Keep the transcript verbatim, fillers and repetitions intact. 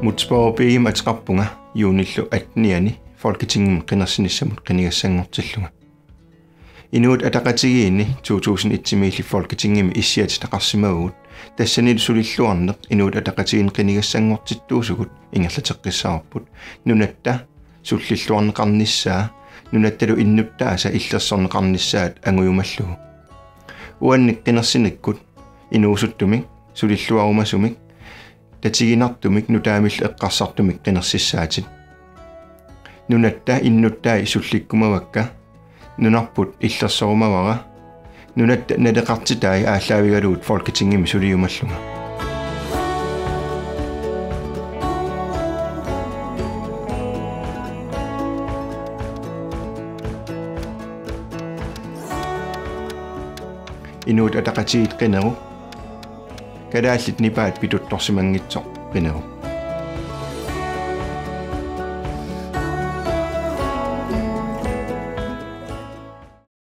Mutsborg B M ateqarpunga juunillu atteniani Folketingimi qinersinissamut qinigassanngortillunga. Inuit Ataqatigiinni to tusind et-imiilli Folketingimi issiatitaqarsimavugut, tassanilu sulilluarneq Inuit Ataqatigiinni qinigassanngortittuusugut ingerlateqqissavarput, nunatta sullilluarneqarnissaa, nunattalu innuttaasa illersorneqarnissaat angujumallugu. Uannik qinersinikkut inuusuttumik, sulilluarumasumik, tatiginartumik nutaamillu eqqarsartumik qinersissaatit. Nunatta innuttai sullikkumavakka, nunarput illersorumavara, nunatta naleqartitai aallaavigalugit Folketingimi suliumallunga. Inuit Ataqatigiit qinerup, kalaallit nipaat pituttorsimanngitsoq qinerup.